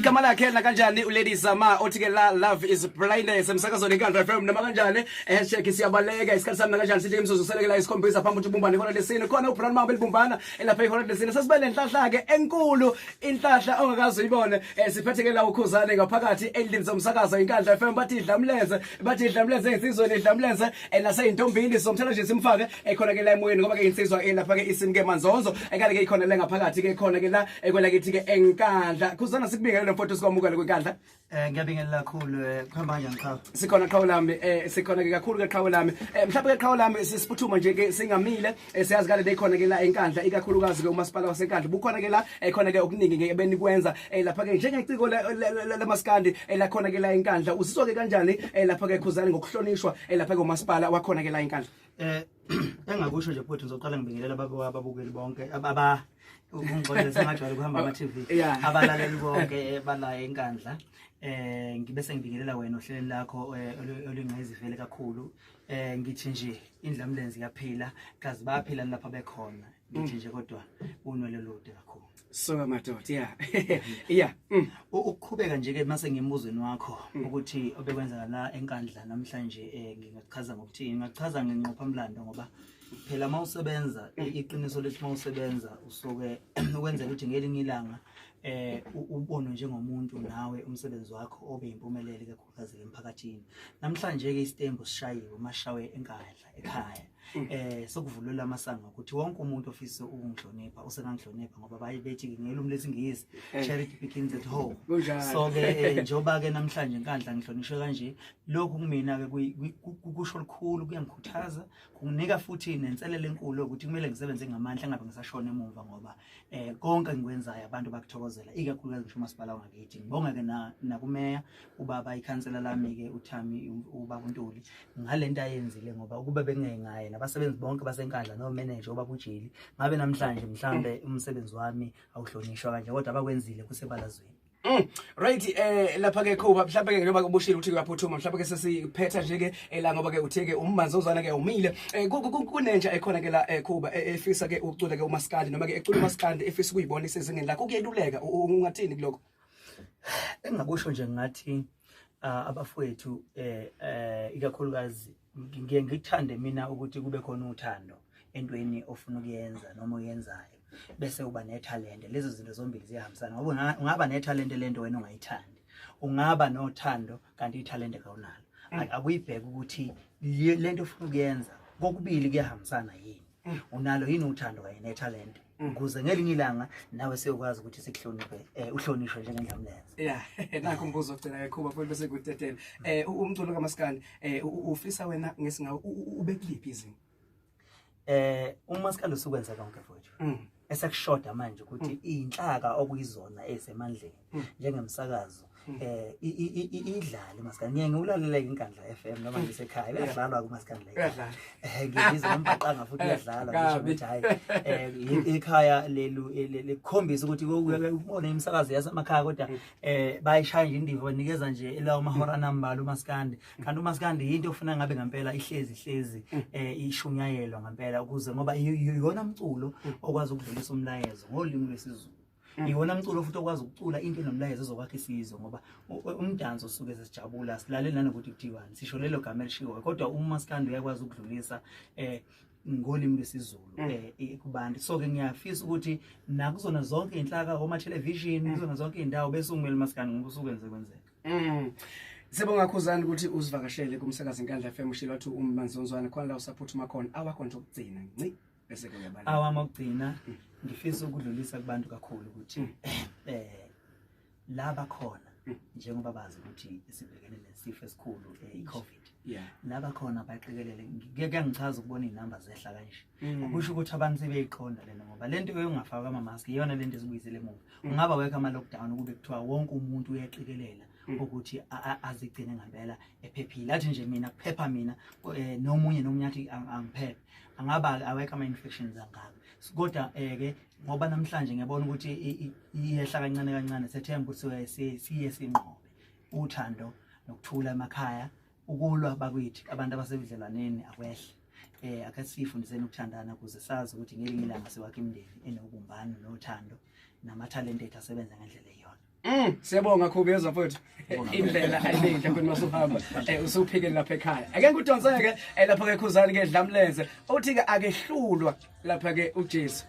Igama lakhe na kanjani uLady Zama othi ke la love is blindness emsakazweni iNkandla FM noma kanjani hashtag siyabaleka isikhathi sami nakanjani sithi imizuzu selekela isikhombisa phambi ukuthi ubumbane ihora lesine khona uBrown Mamba elibumbana elapha ihora lesine sesibe nenhlahla ke enkulu inhlahla ongakaze uyibone siphethe ke la ukhuzane ngaphakathi endlini zomsakazo iNkandla FM bathi idlamlenze bathi idlamlenze insizweni idlamlenze naseyintombini sizomthola nje simfake ekhona ke la emoyeni ngoba ke insizwa elapha ke isimke manzonzo ekale ke ikhona le ngaphakathi ke khona ke la ekwelakithi ke eNkandla. Khuzana, sikubingelele mfowethu, sikwamukele kwiNkandla. Ngiyabingelela kakhulu, kuhamba kanjani cha? Sikhona qhawe lami, sikhona ke kakhulu ke qhawe lami. Mhlawumbe ke qhawe lami sisiphuthuma nje ke singamile, siyazi kale lekhona ke la eNkandla, ikakhulukazi ke umasipala waseNkandla bukhona ke la khona ke okuningi ke benikwenza lapha ke njengeciko lamaskandi la khona ke la eNkandla. Uzizwa ke kanjani lapha ke Khuzani ngokuhlonishwa lapha ke umasipala wakhona ke la eNkandla? Engakusho nje futhi ngizoqala ngibingelela ababukeli bonke aba ungixolele sengajwayele ukuhamba ama TV, abalaleli bonke bala eNkandla. Ngibe sengibingelela wena ohlelweni lakho olungqayizivele kakhulu. Ngithi nje indlamlenze iyaphila, kazi bayaphila lapha bekhona. Ngithi nje kodwa unwele lude kakhulu. Suka madoda, yeah. Ukuqhubeka nje ke mase ngembuzweni wakho ukuthi obekwenzeka la eNkandla namhlanje, ngingachaza ngokuthini? Ngingachaza ngenqophamlando ngoba phela mawusebenza, iqiniso lethi mawusebenza usuke ukwenzela ukuthi ngelinye ilanga ubonwe njengomuntu nawe umsebenzi wakho obe impumelelo, ikakhulukazi emphakathini. Namhlanje ke isitembu sishayiwe mashawe eNkandla ekhaya, sokuvulelwa amasango ukuthi wonke umuntu ofisa ukungihlonipha usengangihlonipha ngoba baye bethi ngelumi lesingisi, "Charity begins at home." So ke njengoba ke namhlanje eNkandla ngihlonishwe kanje, lokhu kumina ke kusho lukhulu, kuyangikhuthaza, kunginika futhi nenselelo enkulu ukuthi kumele ngisebenze ngamandla ngabe ngisashona emuva ngoba konke engikwenzayo abantu bakuthokozela, ikakhulukazi ngisho umasipala wangakithi. Ngibonga ke na nakumeya ubaba, ikhansela lami ke uThami, ubaba uNtuli, ngalento ayenzile ngoba ukube bengengaye nabasebenzi bonke baseNkandla no manager ubaba uJeli, ngabe namhlanje mhlambe umsebenzi wami awuhlonishwa kanje, kodwa abakwenzile kusebalazweni. Right, lapha ke Khuba, mhlawumbe ke njengoba ubushilo ukuthi uyaphuthuma, mhlawumbe ke sesiphetha nje ke la ngoba ke uthe ke ummanzozwana ke umile. Kunentsha ekhona ke la Khuba, efisa ke ukucula ke umaskandi noma ke ecula umaskandi, efisa ukuyibona isezingeni lakho, ukuyeluleka ungathini kuloko? Engakusho nje ngathi abafowethu, ikakhulukazi ngiye ngikuthande mina ukuthi kube khona uthando entweni ofuna ukuyenza noma oyenzayo bese uba nethalente. Lezo zinto zombili ziyahambisana ngoba ungaba nethalente lento wena ongayithandi, ungaba nothando kanti ithalente kawunalo. Akuyibheke ukuthi lento ofuna ukuyenza kokubili kuyahambisana yini, unalo yini uthando kanye nethalente, ukuze ngelinye ilanga nawe siyokwazi ukuthi sikuhloniphe, uhlonishwe njengendlamlenze. Yeah, nakho umbuzo ogcina ke Khuba futhi bese kutetela. Umculo kaMaskandi ufisa wena ngesingawe ube kuliphi izinga? Umaskandi usukwenza konke mfowethu. Esekushoda manje ukuthi inhlaka okuyizona esemandleni njengemsakazo idlale umaskandi. Ngiye ngiwulalele iNkandla FM noma ngisekhaya, uyadlalwa kumaskandi la. Uyadlala. Ngizwe nombhaqanga futhi uyadlalwa, ngisho Kabi. ukuthi hayi, ikhaya lelu likukhombisa ukuthi ubone imisakazo yasemakhaya kodwa bayishaya nje indiva, banikeza nje lawo mahora nambalwa umaskandi, kanti umaskandi yinto ofuna ngabe ngempela ihlezi hlezi ishunyayelwa ngempela ukuze ngoba iyona mculo okwazi ukudlulisa umlayezo ngolimi lwesiZulu, iwona mculo futhi okwazi ukucula into enomlayezo ezokwakha isizwe ngoba umdanso usuke sesijabula silalele nanokuthi kuthiwani, sisho lelo gama elishiwoyo, kodwa umaskandi uyakwazi ukudlulisa ngolimi lwesiZulu kubantu. So ke ngiyafisa ukuthi nakuzona zonke iy'nhlaka, oma-television, kuzona zonke iy'ndawo bese ungumele umaskandi ngoba usukenze kwenzeka. Sibonga Khuzani ukuthi uzivakashele kumsakazi Inkandla FM. Ushilo wathi umanzonzwana khona la usaphuthuma khona, awakho nje ukugcina nci bese ke uyabala. Awami okugcina, ngifisa ukudlulisa kubantu kakhulu ukuthi laba khona njengoba bazi ukuthi sibhekene nesifo esikhulu, i-COVID, laba khona baqikelele. Ngike kuyangichaza ukubona iy'namba zehla kanje, kusho ukuthi abantu sebeyiqonda lento ngoba lento yokungafakwa ama-mask iyona lento esibuyisele emuva. Ungaba wekho ama-lockdown ukube kuthiwa wonke umuntu uyaqikelela ukuthi azigcine ngempela ephephile, athi nje mina kuphepha mina, nomunye nomunye athi angiphephe, angaba awekho ama-infections angaka. Kodwa ke ngoba namhlanje ngiyabona ukuthi iyehla kancane kancane, sethemba ukuthi siye sinqobe. Uthando nokuthula emakhaya, ukulwa bakwethu abantu abasebudlelwaneni akwehle, ake sifundiseni ukuthandana ukuze sazi ukuthi ngelinye ilanga siwakhe imindeni enobumbano nothando namathalente ethu asebenza ngendlela eyiyona. Siyabonga Khubi, yezwa mfowethu. Indlela ayibinhle khona masuhamba usuphikele lapha ekhaya. Ake ngikudonseke lapha ke Khuzani ke Dlamlenze. Uthi ke akehlulwa lapha ke uJesu.